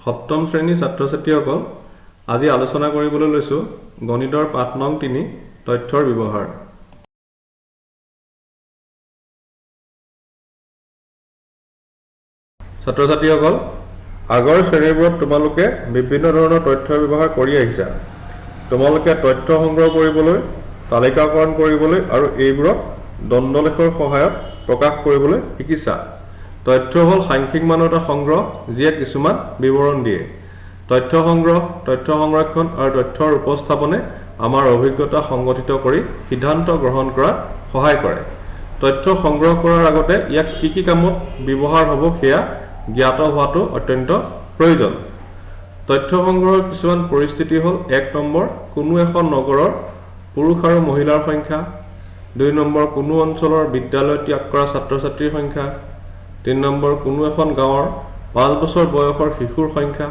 সপ্তম শ্ৰেণীৰ ছাত্ৰ-ছাত্ৰীসকল, আজি আলোচনা কৰিবলৈ লৈছোঁ গণিতৰ পাঠ নং 3, তথ্যৰ ব্যৱহাৰ। ছাত্ৰ-ছাত্ৰীসকল, আগৰ শ্ৰেণীবোৰত তোমালোকে বিভিন্ন ধৰণৰ তথ্যৰ ব্যৱহাৰ কৰি আহিছা। তোমালোকে তথ্য সংগ্ৰহ কৰিবলৈ, তালিকাকৰণ কৰিবলৈ আৰু এইবোৰক দণ্ডলেখৰ সহায়ত প্ৰকাশ কৰিবলৈ শিকিছা। তথ্য হ'ল সাংখ্যিক মানৰ এটা সংগ্ৰহ যিয়ে কিছুমান বিৱৰণ দিয়ে। তথ্য সংগ্ৰহ, তথ্য সংৰক্ষণ আৰু তথ্যৰ উপস্থাপনে আমাৰ অভিজ্ঞতা সংগঠিত কৰি সিদ্ধান্ত গ্ৰহণ কৰাত সহায় কৰে। তথ্য সংগ্ৰহ কৰাৰ আগতে ইয়াক কি কি কামত ব্যৱহাৰ হ'ব সেয়া জ্ঞাত হোৱাটো অত্যন্ত প্ৰয়োজন। তথ্য সংগ্ৰহৰ কিছুমান পৰিস্থিতি হ'ল: 1 নম্বৰ, কোনো এখন নগৰৰ পুৰুষ আৰু মহিলাৰ সংখ্যা। 2 নম্বৰ, কোনো অঞ্চলৰ বিদ্যালয় ত্যাগ কৰা ছাত্ৰ-ছাত্ৰীৰ সংখ্যা। 3 নম্বৰ, কোনো এখন গাঁৱৰ 5 বছৰ বয়সৰ শিশুৰ সংখ্যা।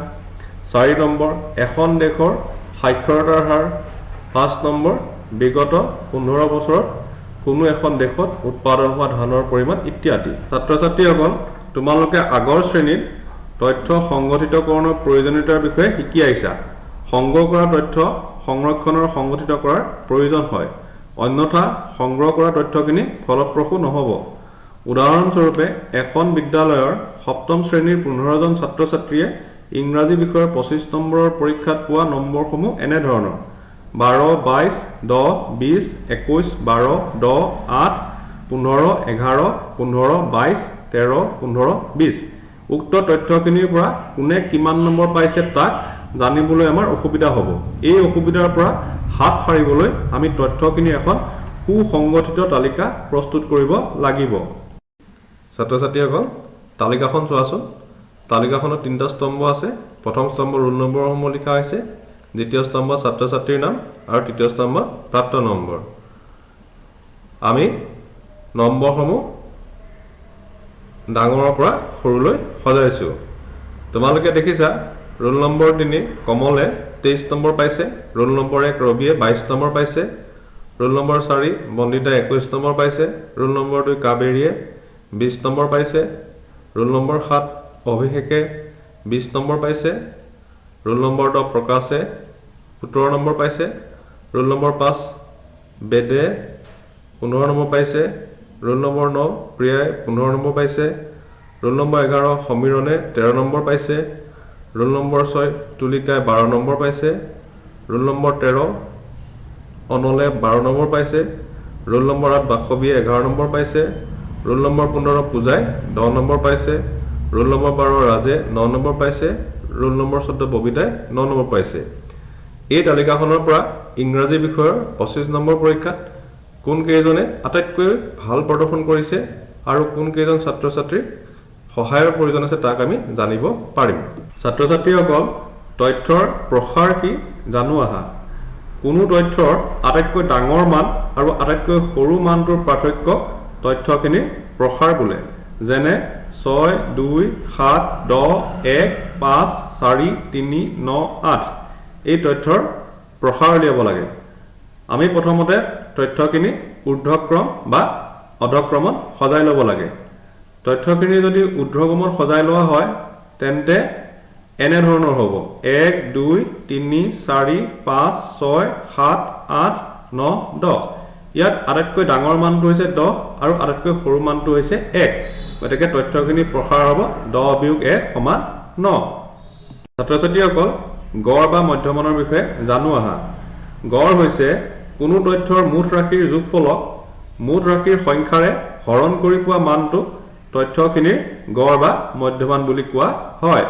4 নম্বৰ, এখন দেশৰ সাক্ষৰতাৰ হাৰ। 5 নম্বৰ, বিগত 15 বছৰত কোনো এখন দেশত উৎপাদন হোৱা ধানৰ পৰিমাণ ইত্যাদি। ছাত্ৰ-ছাত্ৰীসকল, তোমালোকে আগৰ শ্ৰেণীত তথ্য সংগঠিতকৰণৰ প্ৰয়োজনীয়তাৰ বিষয়ে শিকি আহিছা। সংগ্ৰহ কৰা তথ্য সংৰক্ষণ আৰু সংগঠিত কৰাৰ প্ৰয়োজন হয়, অন্যথা সংগ্ৰহ কৰা তথ্যখিনি ফলপ্ৰসূ নহ'ব। উদাহৰণস্বৰূপে, এখন বিদ্যালয়ৰ সপ্তম শ্ৰেণীৰ 15জন ছাত্ৰ-ছাত্ৰীয়ে ইংৰাজী বিষয়ৰ 25 নম্বৰৰ পৰীক্ষাত পোৱা নম্বৰসমূহ এনেধৰণৰ: 12, 22, 10, 20, 21, 12, 10, 8, 15, 11, 15, 22, 13, 15, 20। উক্ত তথ্যখিনিৰ পৰা কোনে কিমান নম্বৰ পাইছে তাক জানিবলৈ আমাৰ অসুবিধা হ'ব। এই অসুবিধাৰ পৰা হাত সাৰিবলৈ আমি তথ্যখিনিৰ এখন সুসংগঠিত তালিকা প্ৰস্তুত কৰিব লাগিব। ছাত্ৰ-ছাত্ৰীসকল, তালিকাখন চোৱাচোন। তালিকাখনত তিনিটা স্তম্ভ আছে। প্ৰথম স্তম্ভ ৰোল নম্বৰসমূহ লিখা হৈছে, দ্বিতীয় স্তম্ভত ছাত্ৰ-ছাত্ৰীৰ নাম আৰু তৃতীয় স্তম্ভত প্ৰাপ্ত নম্বৰ। আমি নম্বৰসমূহ ডাঙৰৰ পৰা সৰুলৈ সজাইছোঁ। তোমালোকে দেখিছা, ৰোল নম্বৰ 3 কমলে 23 নম্বৰ পাইছে, ৰোল নম্বৰ 1 ৰবিয়ে 22 নম্বৰ পাইছে, ৰোল নম্বৰ 4 বন্দিতাই 21 নম্বৰ পাইছে, ৰোল নম্বৰ 2 কাবেৰীয়ে 20 নম্বৰ পাইছে, ৰোল নম্বৰ 7 অভিষেকে 20 নম্বৰ পাইছে, ৰোল নম্বৰ 10 প্ৰকাশে 17 নম্বৰ পাইছে, ৰোল নম্বৰ 5 বেদে 15 নম্বৰ পাইছে, ৰোল নম্বৰ 9 প্ৰিয়াই 15 নম্বৰ পাইছে, ৰোল নম্বৰ 11 সমীৰণে 13 নম্বৰ পাইছে, ৰোল নম্বৰ 6 তুলিকাই 12 নম্বৰ পাইছে, ৰোল নম্বৰ 13 অনলে 12 নম্বৰ পাইছে, ৰোল নম্বৰ 8 বাসৱীয়ে 11 নম্বৰ পাইছে, ৰোল নম্বৰ 15 পূজাই 10 নম্বৰ পাইছে, ৰোল নম্বৰ 12 ৰাজে 9 নম্বৰ পাইছে, ৰোল নম্বৰ 14 ববিতাই 9 নম্বৰ পাইছে। এই তালিকাখনৰ পৰা ইংৰাজী বিষয়ৰ 25 নম্বৰ পৰীক্ষাত কোনকেইজনে আটাইতকৈ ভাল প্ৰদৰ্শন কৰিছে আৰু কোনকেইজন ছাত্ৰ-ছাত্ৰীৰ সহায়ৰ প্ৰয়োজন আছে তাক আমি জানিব পাৰিম। ছাত্ৰ-ছাত্ৰীসকল, তথ্যৰ প্ৰসাৰ কি জানো আহা। কোনো তথ্যৰ আটাইতকৈ ডাঙৰ মান আৰু আটাইতকৈ সৰু মানটোৰ পাৰ্থক্যক তথ্যখিনিৰ প্ৰসাৰ বোলে। যেনে 6, 2, 7, 10, 1, 5, 4, 3, 9, 8। এই তথ্যৰ প্ৰসাৰ উলিয়াব লাগে। আমি প্ৰথমতে তথ্যখিনি ঊৰ্ধ্বক্ৰম বা অধক্ৰমত সজাই ল'ব লাগে। তথ্যখিনি যদি ঊৰ্ধ্বক্ৰমত সজাই লোৱা হয় তেন্তে এনেধৰণৰ হ'ব: 1, 2, 3, 4, 5, 6, 7, 8, 9, 10। ইয়াত আটাইতকৈ ডাঙৰ মানটো হৈছে 10 আৰু আটাইতকৈ সৰু মানটো হৈছে 1। গতিকে তথ্যখিনি প্ৰসাৰ হ'ব 10 বিয়োগ 1 সমান 9। ছাত্ৰ-ছাত্ৰীসকল, গড় বা মধ্যমানৰ বিষয়ে জানো আহা। গড় হৈছে কোনো তথ্যৰ মুঠ ৰাশিৰ যোগফলক মুঠ ৰাশিৰ সংখ্যাৰে হৰণ কৰি পোৱা মানটোক তথ্যখিনিৰ গড় বা মধ্যমান বুলি কোৱা হয়।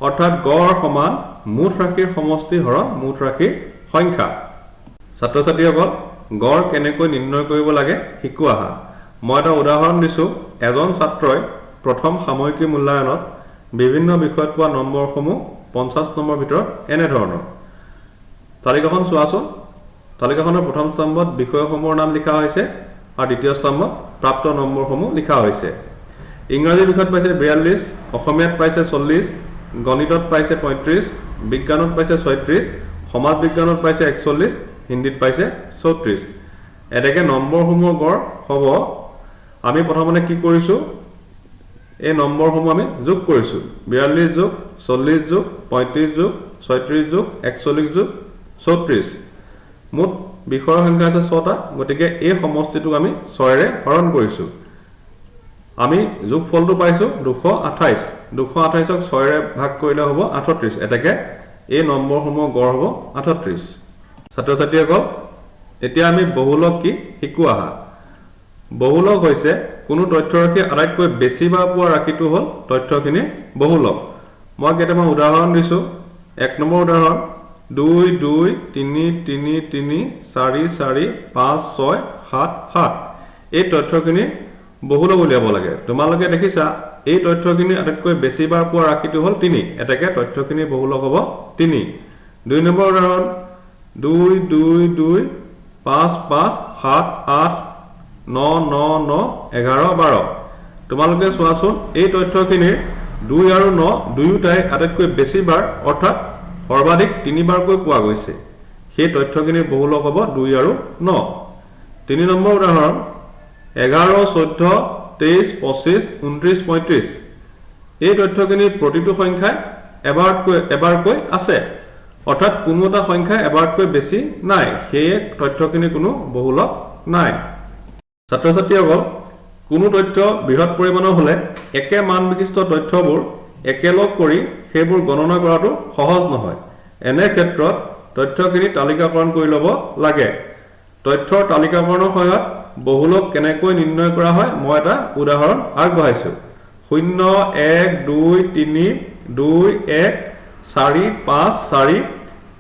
অৰ্থাৎ গড় সমান মুঠ ৰাশিৰ সমষ্টি হৰণ মুঠ ৰাশিৰ সংখ্যা। ছাত্ৰ-ছাত্ৰীসকল, গড় কেনেকৈ নিৰ্ণয় কৰিব লাগে শিকো আহা। মই এটা উদাহৰণ দিছোঁ। এজন ছাত্ৰই প্ৰথম সাময়িকী মূল্যায়নত বিভিন্ন বিষয়ত পোৱা নম্বৰসমূহ 50 নম্বৰৰ ভিতৰত এনেধৰণৰ। তালিকাখন চোৱাচোন। তালিকাখনৰ প্ৰথম স্তম্ভত বিষয়সমূহৰ নাম লিখা হৈছে আৰু দ্বিতীয় স্তম্ভত প্ৰাপ্ত নম্বৰসমূহ লিখা হৈছে। ইংৰাজী বিষয়ত পাইছে 42, অসমীয়াত পাইছে 40, গণিতত পাইছে 35, বিজ্ঞানত পাইছে 36, সমাজ বিজ্ঞানত পাইছে 41, হিন্দীত পাইছে 34। এনেকৈ নম্বৰসমূহৰ গড় হ'ব। আমি প্ৰথমতে কি কৰিছোঁ, এই নম্বৰসমূহ আমি যোগ কৰিছোঁ। 42 যোগ 40 যোগ 35 যোগ 36 যোগ 41 যোগ 34। মুঠ বিষয়ৰ সংখ্যা আছে 6টা, গতিকে এই সমষ্টিটোক আমি 6ৰে হৰণ কৰিছোঁ। আমি যোগফলটো পাইছোঁ 228। 228ক 6ৰে ভাগ কৰিলে হ'ব 38। এতেকে এই নম্বৰসমূহৰ গড় হ'ব 38। ছাত্ৰ ছাত্ৰীসকল, এতিয়া আমি বহুলক কি শিকো আহা। বহুলক হৈছে কোনো তথ্যৰাশি আটাইতকৈ বেছিবাৰ পোৱা ৰাশিটো হ'ল তথ্যখিনিৰ বহুলক। মই কেইটামান উদাহৰণ দিছোঁ। 1 নম্বৰ উদাহৰণ 2 2 3 3 3 4 4 5 6 7 7। এই তথ্যখিনি বহুলক উলিয়াব লাগে। তোমালোকে দেখিছা এই তথ্যখিনি আটাইতকৈ বেছিবাৰ পোৱা ৰাশিটো হ'ল 3, এতেকে তথ্যখিনি বহুলক হ'ব 3। 2 নম্বৰ উদাহৰণ 2 2 2 5 5 7 8 9 9 9 11 12। তোমালোকে চোৱাচোন এই তথ্যখিনিৰ 2 আৰু 9 দুয়োটাই আটাইতকৈ বেছিবাৰ অৰ্থাৎ সৰ্বাধিক 3বাৰকৈ পোৱা গৈছে। সেই তথ্যখিনিৰ বহুলক হ'ব 2 আৰু 9। 3 নম্বৰ উদাহৰণ 11 14 23 25 29 35। এই তথ্যখিনিৰ প্ৰতিটো সংখ্যাই এবাৰকৈ আছে, অৰ্থাৎ কোনো এটা সংখ্যা এবাৰতকৈ বেছি নাই, সেয়ে তথ্যখিনিৰ কোনো বহুলক নাই। ছাত্ৰ ছাত্ৰীসকল, কোনো তথ্য বৃহৎ পৰিমাণৰ হ'লে একে মান বিশিষ্ট তথ্যবোৰ একেলগ কৰি সেইবোৰ গণনা কৰাটো সহজ নহয়। এনে ক্ষেত্ৰত তথ্যখিনি তালিকাকৰণ কৰি ল'ব লাগে। তথ্যৰ তালিকাকৰণৰ সহায়ত বহুলক কেনেকৈ নিৰ্ণয় কৰা হয় মই এটা উদাহৰণ আগবঢ়াইছোঁ। 0 1 2 3 2 1 4 5 4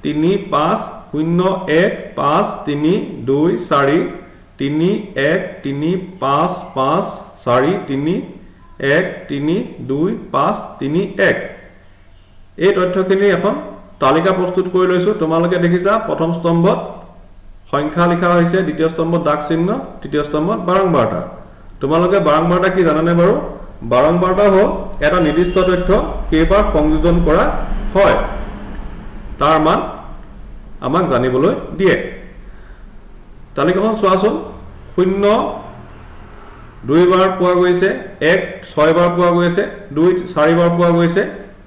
3 5 0 1 5 3 2 4 3 1 3 5 5 4 3 1 3 2 5 3 1। এই তথ্যখিনি এখন তালিকা প্ৰস্তুত কৰি লৈছোঁ। তোমালোকে দেখিছা প্ৰথম স্তম্ভত সংখ্যা লিখা হৈছে, দ্বিতীয় স্তম্ভত দাগ চিহ্ন, তৃতীয় স্তম্ভত বাৰংবাৰ্তা। তোমালোকে বাৰংবাৰ্তা কি জানানে বাৰু? বাৰংবাৰ্তা হ'ল এটা নিৰ্দিষ্ট তথ্য কেইবাৰ সংযোজন কৰা হয় তাৰ মান আমাক জানিবলৈ দিয়ে। তালিকাখন চোৱাচোন, 0 2বাৰ পোৱা গৈছে, 1 6বাৰ পোৱা গৈছে, 2 4বাৰ পোৱা গৈছে,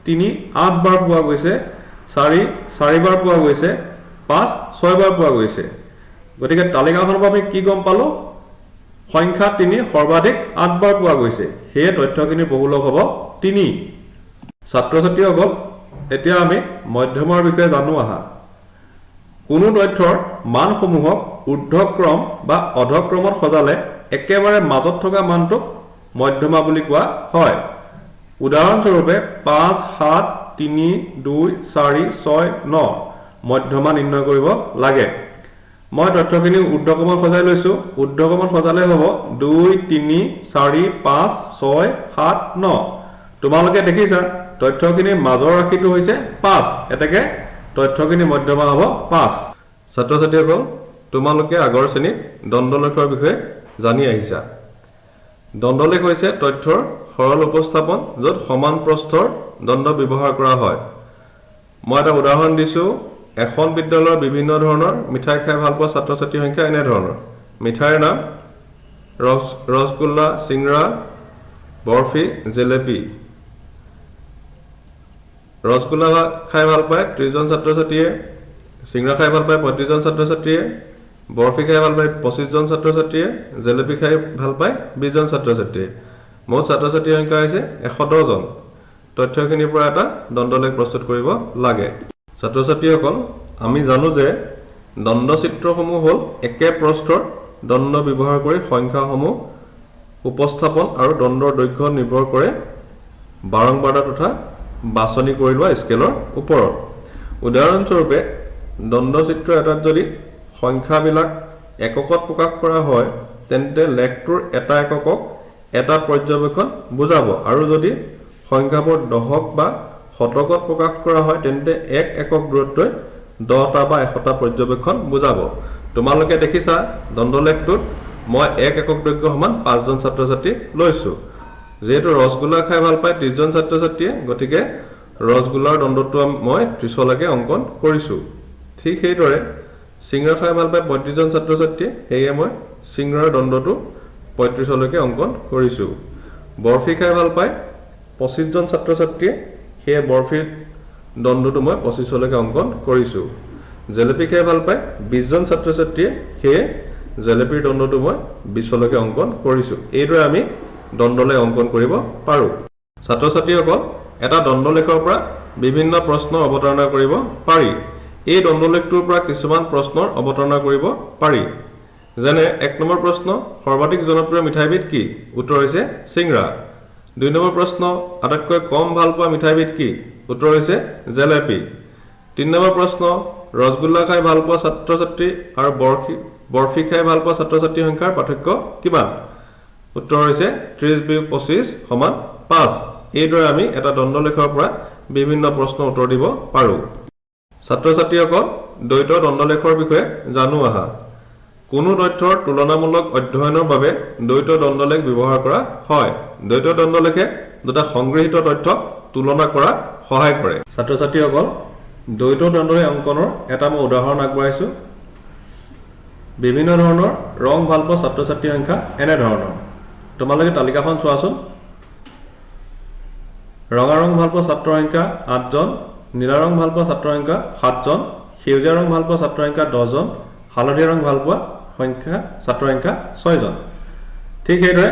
3 8বাৰ পোৱা গৈছে, 4 4বাৰ পোৱা গৈছে, 5 6বাৰ পোৱা গৈছে। গতিকে তালিকাখনৰ পৰা আমি কি গম পালো? সংখ্যা 3 সৰ্বাধিক 8বাৰ পোৱা গৈছে, সেয়ে তথ্যখিনি বহুলক হ'ব 3। ছাত্ৰ ছাত্ৰীসকল, এতিয়া আমি মধ্যমাৰ বিষয়ে জানো আহা। কোনো তথ্যৰ মানসমূহক ঊৰ্ধ্বক্ৰম বা অধক্ৰমত সজালে একেবাৰে মাজত থকা মানটোক মধ্যমা বুলি কোৱা হয়। উদাহৰণস্বৰূপে 5 7 3 2 4 6 9 মধ্যমা নিৰ্ণয় কৰিব লাগে। মই তথ্যখিনি ঊৰ্ধ্বক্ৰমত সজাই লৈছোঁ। ঊৰ্ধ্বক্ৰমত সজালে হ'ব 2 3 4 5 6 7 9। তোমালোকে দেখিছা তথ্যখিনিৰ মাজৰ ৰাশিটো হৈছে 5, এতেকে তথ্যখিনি মধ্যমা হ'ব 5। ছাত্ৰ ছাত্ৰীসকল, তোমালোকে আগৰ শ্ৰেণীত দণ্ডলেখৰ বিষয়ে জানি আহিছা। দণ্ডলেখ হৈছে তথ্যৰ সৰল উপস্থাপন য'ত সমান প্ৰস্থৰ দণ্ড ব্যৱহাৰ কৰা হয়। মই এটা উদাহৰণ দিছোঁ। এখন বিদ্যালয়ৰ বিভিন্ন ধৰণৰ মিঠাই খাই ভাল পোৱা ছাত্ৰ ছাত্ৰীৰ সংখ্যা এনেধৰণৰ। মিঠাইৰ নাম ৰসগোল্লা, চিংৰা, বৰফি, জেলেপি। ৰসগোল্লা খাই ভাল পায় 30জন ছাত্ৰ ছাত্ৰীয়ে, চিংৰা খাই ভাল পায় 35জন ছাত্ৰ ছাত্ৰীয়ে, বৰফি খাই ভাল পায় 25জন ছাত্ৰ ছাত্ৰীয়ে, জেলেপি খাই ভাল পায় 20জন ছাত্ৰ ছাত্ৰীয়ে। মুঠ ছাত্ৰ ছাত্ৰীৰ সংখ্যা হৈছে 110জন। তথ্যখিনিৰ পৰা এটা দণ্ডলেখ প্ৰস্তুত কৰিব লাগে। ছাত্ৰ ছাত্ৰীসকল, আমি জানো যে দণ্ডচিত্ৰসমূহ হ'ল একে প্ৰস্থৰ দণ্ড ব্যৱহাৰ কৰি সংখ্যাসমূহ উপস্থাপন আৰু দণ্ডৰ দৈৰ্ঘ্য নিৰ্ভৰ কৰে বাৰংবাৰ্তা তথা বাছনি কৰি লোৱা স্কেলৰ ওপৰত। উদাহৰণস্বৰূপে দণ্ডচিত্ৰ এটাত যদি সংখ্যাবিলাক এককত প্ৰকাশ কৰা হয় তেন্তে লেখটোৰ এটা এককক এটা পৰ্যবেক্ষণ বুজাব, আৰু যদি সংখ্যাবোৰ দশক বা শতকত প্ৰকাশ কৰা হয় তেন্তে এক একক দূৰত্বই 10টা বা 100টা পৰ্যবেক্ষণ বুজাব। তোমালোকে দেখিছা দণ্ডলেখটোত মই এক একক দৈৰ্ঘ্য সমান 5জন ছাত্ৰ ছাত্ৰী লৈছোঁ। যিহেতু ৰসগোল্লা খাই ভাল পায় 30জন ছাত্ৰ ছাত্ৰীয়ে, গতিকে ৰসগোল্লাৰ দণ্ডটো মই 30লৈকে অংকন কৰিছোঁ। ঠিক সেইদৰে চিংৰা খাই ভাল পায় 35জন ছাত্ৰ ছাত্ৰীয়ে, সেয়ে মই চিংৰাৰ দণ্ডটো 35লৈকে অংকন কৰিছোঁ। বৰফি খাই ভাল পায় 25জন ছাত্ৰ ছাত্ৰীয়ে, সেয়ে বৰফিৰ দণ্ডটো মই 25লৈকে অংকন কৰিছোঁ। জেলেপি খাই ভাল পায় 20জন ছাত্ৰ ছাত্ৰীয়ে, সেয়ে জেলেপিৰ দণ্ডটো মই 20লৈকে অংকন কৰিছোঁ। এইদৰে আমি দণ্ডলেখ অংকন কৰিব পাৰোঁ। ছাত্ৰ ছাত্ৰীসকল, এটা দণ্ডলেখৰ পৰা বিভিন্ন প্ৰশ্নৰ অৱতাৰণা কৰিব পাৰি। এই দণ্ডলেখটোৰ পৰা কিছুমান প্ৰশ্নৰ অৱতাৰণা কৰিব পাৰি, যেনে 1 নম্বৰ প্ৰশ্ন, সৰ্বাধিক জনপ্ৰিয় মিঠাইবিধ কি? উত্তৰ হৈছে চিংৰা। 2 নম্বৰ প্ৰশ্ন, আটাইতকৈ কম ভাল পোৱা মিঠাইবিধ কি? উত্তৰ হৈছে জেলেপি। 3 নম্বৰ প্ৰশ্ন, ৰসগোল্লা খাই ভাল পোৱা ছাত্ৰ ছাত্ৰী আৰু বৰফি খাই ভাল পোৱা ছাত্ৰ ছাত্ৰীৰ সংখ্যাৰ পাৰ্থক্য কিমান? উত্তৰ হৈছে 30 বিয়োগ 25 সমান 5। এইদৰে আমি এটা দণ্ডলেখৰ পৰা বিভিন্ন প্ৰশ্নৰ উত্তৰ দিব পাৰোঁ। ছাত্ৰ ছাত্ৰীসকল, দ্বৈত দণ্ডলেখৰ বিষয়ে জানো আহা। কোনো তথ্যৰ তুলনামূলক অধ্যয়নৰ বাবে দ্বৈত দণ্ডলেখ ব্যৱহাৰ কৰা হয়। দ্বৈত দণ্ডলেখে দুটা সংগৃহীত তথ্যক তুলনা কৰাত সহায় কৰে। ছাত্ৰ ছাত্ৰীসকল, দ্বৈত দণ্ডলেখ অংকনৰ এটা মই উদাহৰণ আগবঢ়াইছোঁ। বিভিন্ন ধৰণৰ ৰং ভালপোৱা ছাত্ৰ ছাত্ৰীৰ সংখ্যা এনেধৰণৰ। তোমালোকে তালিকাখন চোৱাচোন। ৰঙা ৰং ভালপোৱা ছাত্ৰৰ সংখ্যা 8জন, নীলা ৰং ভালপোৱা ছাত্ৰৰ সংখ্যা 7জন, সেউজীয়া ৰং ভালপোৱা ছাত্ৰৰ সংখ্যা 10জন, হালধীয়া ৰং ভালপোৱা সংখ্যা ছাত্ৰৰ সংখ্যা 6জন। ঠিক সেইদৰে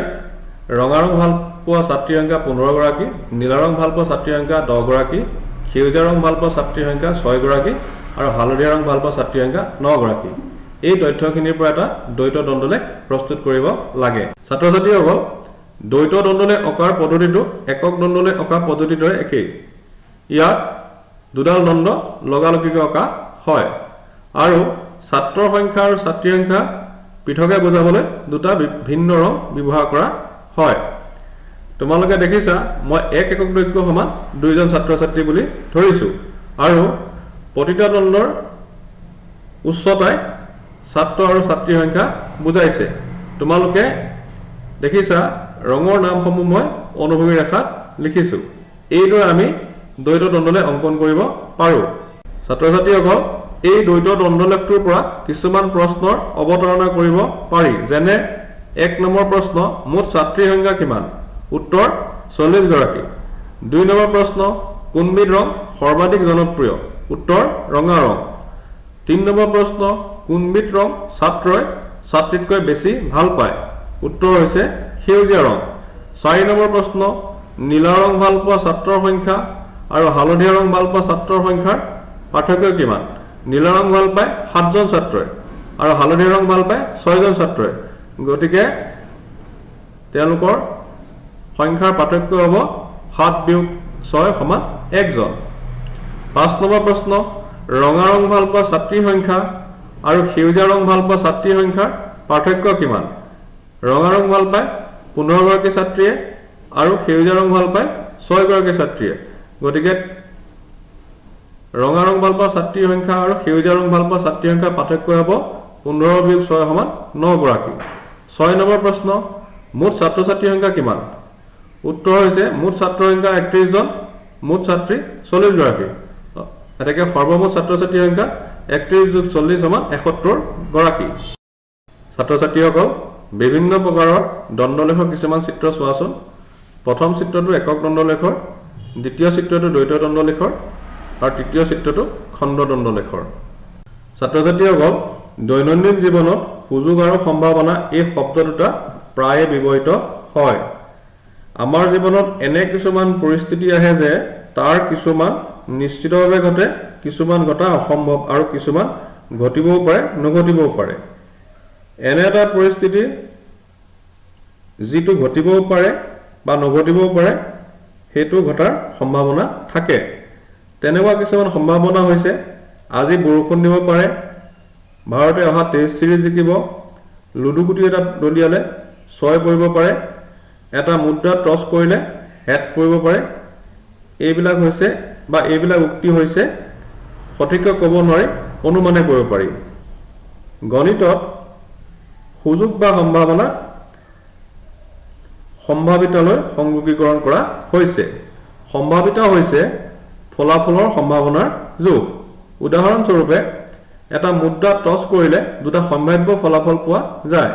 ৰঙা ৰং ভালপোৱা ছাত্ৰীৰ সংখ্যা 15গৰাকী, নীলা ৰং ভালপোৱা ছাত্ৰীৰ সংখ্যা 10গৰাকী, সেউজীয়া ৰং ভালপোৱা ছাত্ৰীৰ সংখ্যা 6গৰাকী আৰু হালধীয়া ৰং ভালপোৱা ছাত্ৰীৰ সংখ্যা 9গৰাকী। এই তথ্যখিনিৰ পৰা এটা দ্বৈত দণ্ডলেখ প্ৰস্তুত কৰিব লাগে। ছাত্ৰ ছাত্ৰীসকল, দ্বৈত দণ্ডলেখ অঁকাৰ পদ্ধতিটো একক দণ্ডলেখ অঁকা পদ্ধতিৰ দৰে একেই। ইয়াত দুডাল দণ্ড লগালগিকৈ অঁকা হয় আৰু ছাত্ৰৰ সংখ্যা আৰু ছাত্ৰীৰ সংখ্যা পৃথকে বুজাবলৈ দুটা ভিন্ন ৰং ব্যৱহাৰ কৰা হয়। তোমালোকে দেখিছা মই এক একক দৈৰ্ঘ্য সমান 2জন ছাত্ৰ ছাত্ৰী বুলি ধৰিছোঁ আৰু প্ৰতিটা দণ্ডৰ উচ্চতাই ছাত্ৰ আৰু ছাত্ৰীৰ সংখ্যা বুজাইছে। তোমালোকে দেখিছা ৰঙৰ নামসমূহ মই অনুভূমি ৰেখাত লিখিছোঁ। এইদৰে আমি দ্বৈত দণ্ডলেখ অংকন কৰিব পাৰোঁ। ছাত্ৰ ছাত্ৰীসকল, এই দ্বৈত দণ্ডলেখটোৰ পৰা কিছুমান প্ৰশ্নৰ অৱতাৰণা কৰিব পাৰি, যেনে 1 নম্বৰ প্ৰশ্ন, মুঠ ছাত্ৰীৰ সংখ্যা কিমান? উত্তৰ 40গৰাকী। 2 নম্বৰ প্ৰশ্ন, কোনবিধ ৰং সৰ্বাধিক জনপ্ৰিয়? উত্তৰ ৰঙা ৰং। 3 নম্বৰ প্ৰশ্ন, কোনবিধ ৰং ছাত্ৰই ছাত্ৰীতকৈ বেছি ভাল পায়? উত্তৰ হৈছে সেউজীয়া ৰং। 4 নম্বৰ প্ৰশ্ন, নীলা ৰং ভাল পোৱা ছাত্ৰৰ সংখ্যা আৰু হালধীয়া ৰং ভাল পোৱা ছাত্ৰৰ সংখ্যাৰ পাৰ্থক্য কিমান? নীলা ৰং ভাল পায় 7জন ছাত্ৰই আৰু হালধীয়া ৰং ভাল পায় 6জন ছাত্ৰই, গতিকে তেওঁলোকৰ সংখ্যাৰ পাৰ্থক্য হ'ব 7 বিয়োগ 6 সমান 1জন। 5 নম্বৰ প্ৰশ্ন, ৰঙা ৰং ভাল পোৱা ছাত্ৰীৰ সংখ্যা আৰু সেউজীয়া ৰং ভাল পোৱা ছাত্ৰীৰ সংখ্যাৰ পাৰ্থক্য কিমান? ৰঙা ৰং ভাল পায় 15গৰাকী ছাত্ৰীয়ে আৰু সেউজীয়া ৰং ভাল পায় 6গৰাকী ছাত্ৰীয়ে, গতিকে ৰঙা ৰং ভাল পোৱা ছাত্ৰীৰ সংখ্যা আৰু সেউজীয়া ৰং ভাল পোৱা ছাত্ৰীৰ সংখ্যাৰ পাৰ্থক্য হ'ব 15 বিয়োগ 6 সমান 9গৰাকী। 6 নম্বৰ প্ৰশ্ন, মুঠ ছাত্ৰ ছাত্ৰীৰ সংখ্যা কিমান? উত্তৰ হৈছে মুঠ ছাত্ৰৰ সংখ্যা 31জন, মুঠ ছাত্ৰী 40গৰাকী। এতেকে সৰ্বমুঠ ছাত্ৰ ছাত্ৰীৰ সংখ্যা 31 যোগ 40 সমান 71গৰাকী। ছাত্ৰ ছাত্ৰীসকল, বিভিন্ন প্ৰকাৰৰ দণ্ডলেখৰ কিছুমান চিত্ৰ চোৱাচোন। প্ৰথম চিত্ৰটো একক দণ্ডলেখৰ, দ্বিতীয় চিত্ৰটো দ্বৈত দণ্ডলেখৰ আৰু তৃতীয় চিত্ৰটো খণ্ড দণ্ডলেখৰ। ছাত্ৰ ছাত্ৰীসকল, দৈনন্দিন জীৱনত সুযোগ আৰু সম্ভাৱনা এই শব্দ দুটা প্ৰায়ে ব্যৱহৃত হয়। আমাৰ জীৱনত এনে কিছুমান পৰিস্থিতি আহে যে তাৰ কিছুমান নিশ্চিতভাৱে ঘটে, কিছুমান ঘটা অসম্ভৱ আৰু কিছুমান ঘটিবও পাৰে নঘটিবও পাৰে। এনে এটা পৰিস্থিতি যিটো ঘটিবও পাৰে বা নঘটিবও পাৰে, সেইটো ঘটাৰ সম্ভাৱনা থাকে। তেনেকুৱা কিছুমান সম্ভাৱনা হৈছে আজি বৰষুণ দিব পাৰে, ভাৰতে অহা টেষ্ট চিৰিজ জিকিব, লুডু গুটি এটা দলিয়ালে 6 পৰিব পাৰে, এটা মুদ্ৰা টছ কৰিলে হেড পৰিব পাৰে। এইবিলাক হৈছে বা এইবিলাক উক্তি হৈছে সঠিককৈ ক'ব নোৱাৰি, অনুমানে কৰিব পাৰি। গণিতত সুযোগ বা সম্ভাৱনা সম্ভাৱিতালৈ সংযোগীকৰণ কৰা হৈছে। সম্ভাৱিতা হৈছে ফলাফলৰ সম্ভাৱনাৰ জোখ। উদাহৰণস্বৰূপে এটা মুদ্ৰা টছ কৰিলে দুটা সম্ভাৱ্য ফলাফল পোৱা যায়।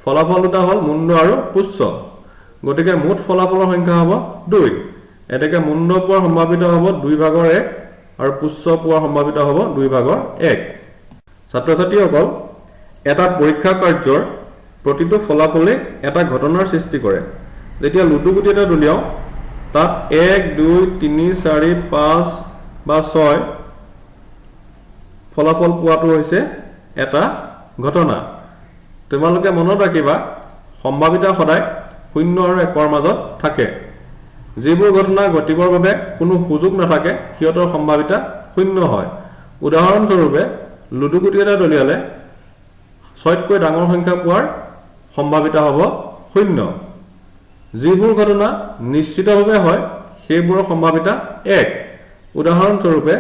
ফলাফল দুটা হ'ল মুণ্ড আৰু পুচ্ছ, গতিকে মুঠ ফলাফলৰ সংখ্যা হ'ব 2। এতেকে মুণ্ড পোৱাৰ সম্ভাৱিতা হ'ব 2/1 আৰু পুচ্ছ পোৱাৰ সম্ভাৱিতা হ'ব 2/1। ছাত্ৰ ছাত্ৰীসকল, এটা পৰীক্ষা কাৰ্যৰ প্ৰতিটো ফলাফলে এটা ঘটনাৰ সৃষ্টি কৰে। যেতিয়া লুডু গুটি এটা দলিয়াওঁ, তাত 1 2 3 4 5 বা 6 ফলাফল পোৱাটো হৈছে এটা ঘটনা। তোমালোকে মনত ৰাখিবা, সম্ভাৱিতা সদায় 0 আৰু 1ৰ মাজত থাকে। যিবোৰ ঘটনা ঘটিবৰ বাবে কোনো সুযোগ নাথাকে সিহঁতৰ সম্ভাৱিতা 0 হয়। উদাহৰণস্বৰূপে লুডু গুটি এটা দলিয়ালে 6তকৈ ডাঙৰ সংখ্যা পোৱাৰ সম্ভাৱিতা হ'ব 0। যিবোৰ ঘটনা নিশ্চিতভাৱে হয় সেইবোৰৰ সম্ভাৱিতা 1। উদাহৰণস্বৰূপে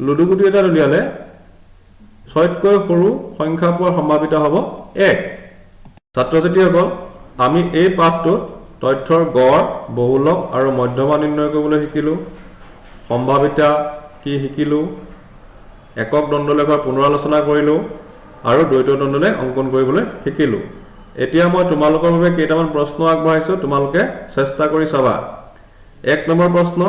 লুডু গুটি এটা দলিয়ালে 6তকৈ সৰু সংখ্যা পোৱাৰ সম্ভাৱিতা হ'ব 1। ছাত্ৰ ছাত্ৰীসকল, আমি এই পাঠটোত তথ্যৰ গড়, বহুলক আৰু মধ্যমা নিৰ্ণয় কৰিবলৈ শিকিলোঁ, সম্ভাৱিতা কি শিকিলোঁ, একক দণ্ডলেখৰ পুনৰালোচনা কৰিলোঁ আৰু দ্বৈত দণ্ডলেখ অংকন কৰিবলৈ শিকিলোঁ। এতিয়া মই তোমালোকৰ বাবে কেইটামান প্ৰশ্ন আগবঢ়াইছোঁ, তোমালোকে চেষ্টা কৰি চাবা। 1 নম্বৰ প্ৰশ্ন,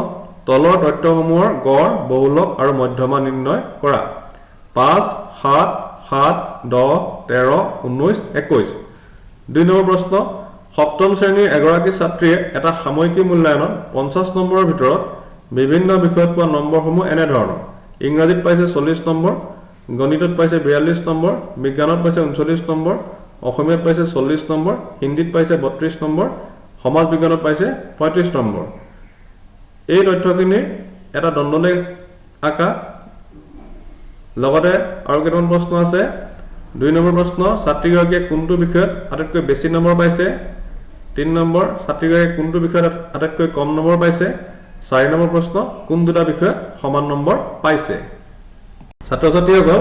তলৰ তথ্যসমূহৰ গড়, বহুলক আৰু মধ্যমা নিৰ্ণয় কৰা। 5 7 7 10 13 19 21। 2 নম্বৰ প্ৰশ্ন, সপ্তম শ্ৰেণীৰ এগৰাকী ছাত্ৰীয়ে এটা সাময়িকী মূল্যায়নত 50 নম্বৰৰ ভিতৰত বিভিন্ন বিষয়ত পোৱা নম্বৰসমূহ এনেধৰণৰ। ইংৰাজীত পাইছে 40 নম্বৰ, গণিতত পাইছে 42 নম্বৰ, বিজ্ঞানত পাইছে 39 নম্বৰ, অসমীয়াত পাইছে 40 নম্বৰ, হিন্দীত পাইছে 32 নম্বৰ, সমাজ বিজ্ঞানত পাইছে 35 নম্বৰ। এই তথ্যখিনিৰ এটা দণ্ডলেখ আঁকা। লগতে আৰু কেইটামান প্ৰশ্ন আছে। 2 নম্বৰ প্ৰশ্ন, ছাত্ৰীগৰাকীয়ে কোনটো বিষয়ত আটাইতকৈ বেছি নম্বৰ পাইছে? 3 নম্বৰ, ছাত্ৰীগৰাকীয়ে কোনটো বিষয়ত আটাইতকৈ কম নম্বৰ পাইছে? 4 নম্বৰ প্ৰশ্ন, কোন দুটা বিষয়ত সমান নম্বৰ পাইছে? ছাত্ৰ ছাত্ৰীসকল,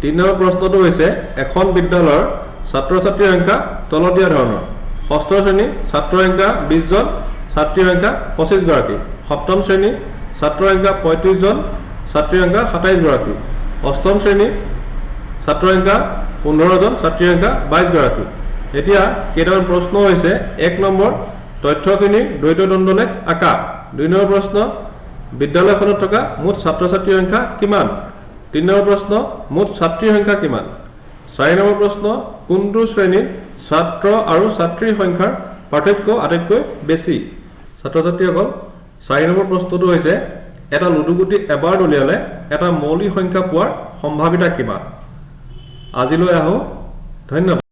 3 নম্বৰ প্ৰশ্নটো হৈছে এখন বিদ্যালয়ৰ ছাত্ৰ ছাত্ৰীৰ সংখ্যা তলত দিয়া ধৰণৰ। ষষ্ঠ শ্ৰেণী ছাত্ৰৰ সংখ্যা 20 জন, ছাত্ৰীৰ সংখ্যা 25 গৰাকী। সপ্তম শ্ৰেণী ছাত্ৰৰ সংখ্যা 35 জন, ছাত্ৰীৰ সংখ্যা 27 গৰাকী। অষ্টম শ্ৰেণী ছাত্ৰৰ সংখ্যা 15 জন, ছাত্ৰীৰ সংখ্যা 22 গৰাকী। এতিয়া কেইটামান প্ৰশ্ন হৈছে। 1 নম্বৰ, তথ্যখিনি দ্বৈত দণ্ডলেখ আঁকা। 2 নম্বৰ প্ৰশ্ন, বিদ্যালয়খনত থকা মুঠ ছাত্ৰ ছাত্ৰীৰ সংখ্যা কিমান? 3 নম্বৰ প্ৰশ্ন, মুঠ ছাত্ৰীৰ সংখ্যা কিমান? 4 নম্বৰ প্ৰশ্ন, কোনটো শ্ৰেণীত ছাত্ৰ আৰু ছাত্ৰীৰ সংখ্যাৰ পাৰ্থক্য আটাইতকৈ বেছি? ছাত্ৰ ছাত্ৰীসকল, 4 নম্বৰ প্ৰশ্নটো হৈছে এটা লুডুগুটি এবাৰ দলিয়ালে এটা মৌলিক সংখ্যা পোৱাৰ সম্ভাৱিতা কিমান? আজিলৈ আহোঁ, ধন্যবাদ।